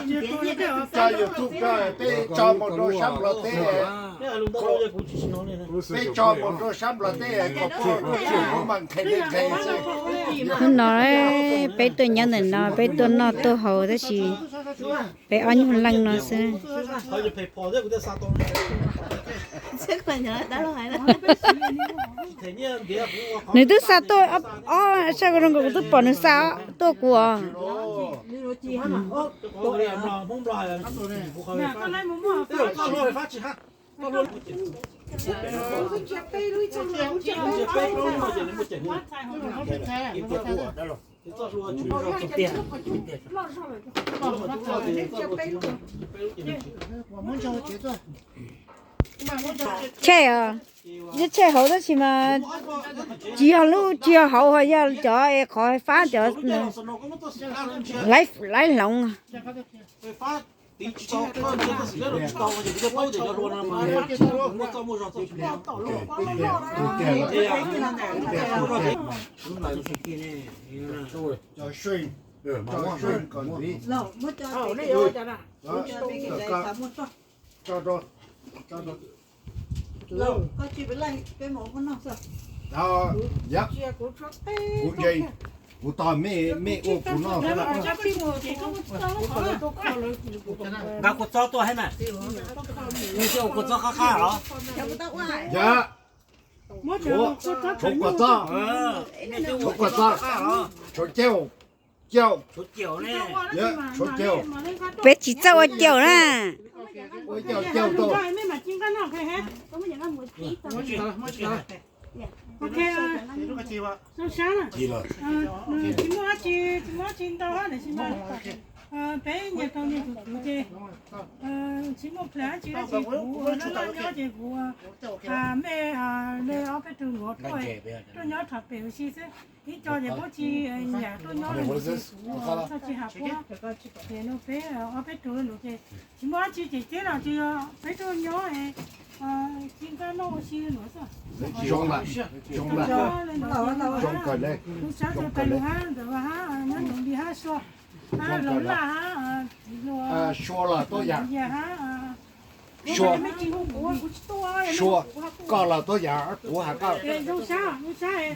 Tso YouTube tso, peb tso mus rau sab Nplog teb. Peb tso mus rau sab Nplog teb kom pom kuv mas nqhis li nqhis xwb. Hnub no peb tuaj nyob ntawm no, peb tuaj noj tuaj haus tab sis peb ob nyuag leej no xwb. Nws twb xa tuaj ob, sab ko zoo nkaus kuv twb pom nws xa tuaj kuv os. Tshej os, yog tshej hauv tab sis mas tsis yog lub, tsis yog hauv, ho yog cov es qhov fab cov laib hloov. Kuv ntse, kuv tos mej, mej ua kuv noj xwb. Nqa kua txob tuaj thiab na. Mej twb ua kua txob qab qab los? Yog, tshuav kua txob, tshuav kua txob, tshuav caum, caum, tshuav caum. Peb tsis txawj ua caum na. Ua caum caum tau. Tsis muaj dab tsi, tsis muaj dab tsi ntau, tab sis mas peb nyias tau nyias tus kwv ces tsis muaj plan dab tsi, tab sis kuv loj loj nyob ces kuv, mej, mej ob peb tug luav tuaj, tuaj nyob rho pem ua si xwb. Ib co ces puab tsis yam tuaj nyob li ces kuv txhaj tsis has puab. Ces no peb ob peb tug luav ces tsis muaj dab tsi ces teb los ces peb tuaj nyob ci nqaj noj ua si luav xwb. Zoo lawm, zoo lawm, zoo kawg li. Kuv xav tau tais lus hab ntawd hab nyob ntawd li hab sua, hab Laus Laj hab Txiv Hluas, sua los tuaj yam, sua, sua, koj los tuaj yam, kuv has koj,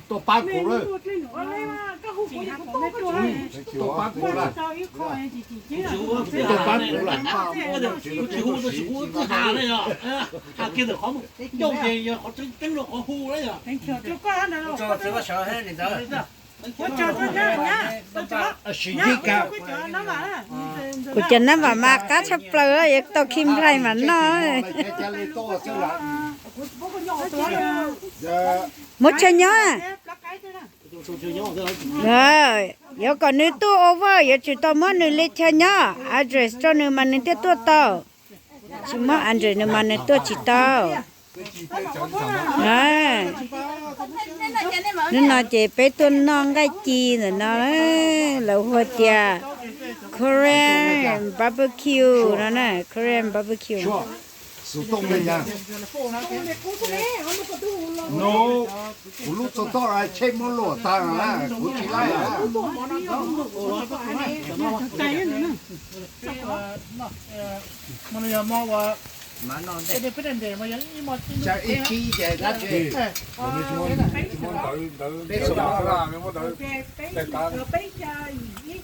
tuaj pab kuv lawm. Tuaj pab kuv lawm, tuaj pab kuv lawm. Sim yeej kawg. Kuv cov nab vam mas qab tshaj plaws, yuav tau khi nplai mas noj. Muab tsha nyob. Yuav kom nws tuaj over yuav tsum tau muab nws li chaw nyob, address rau nws mas nws thiaj tuaj tau. Tsis muab address nws mas nws tuaj tsis tau. Hnub no ces peb tuaj noj nqaij ci ntawm no, lawv hu tias Korean barbecue no na, Korean barbecue. Kuv lub txog toj tsheb muab luam tag lawm, kuv tsis laij lawm. Ib tsib ces dab tsi? Peb xoom ob ces peb, peb xya yim ib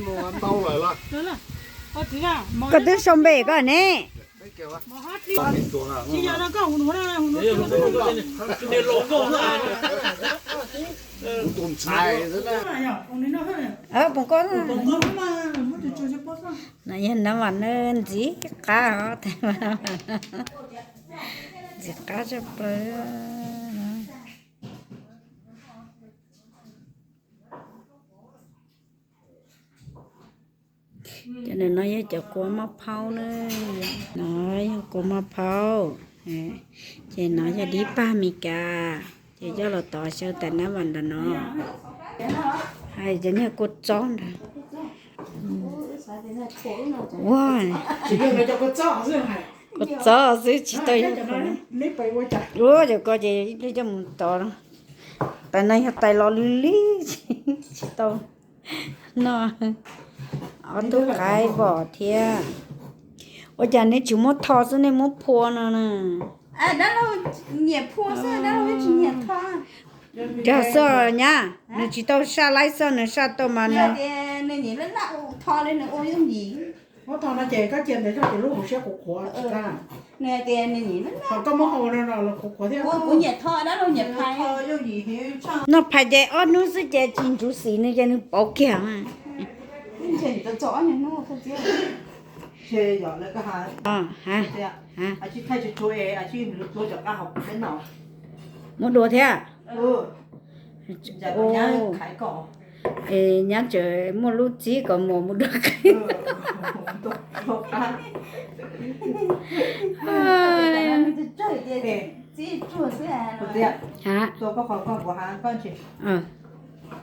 los. Tau lawm los? Koj twb sau npe koj ne. Poom koj no yog nab vam ntxiv qab, ntxiv qab tshaj plaws. Cov no yog cov kua maj phaub na. No yog kua maj phaub, ces no yog dib pag Meskas, ces coj los tov xyaw tas nab vam ntawm no. Cov niag kua txob ntag. Ua, kua txob xwb tsis tau yog, ua cov ko ces ib pliag coj mus tov. Tais no yog tais los lwj lwj tsis tau noj. Ob tug qaib vom thiab. Ua cas neb tsis muab tho xwb nej muab phua no na? Dag xwb nyab, nws tsis tau saj laib xwb, nws saj tau mas nws noj phais ces ob hnub xwb ces tsis ntsuv xim nws ces nws pauv kiag. Muab dua thiab. Nyab tseem muaj lub txib kom mus mus dua qab.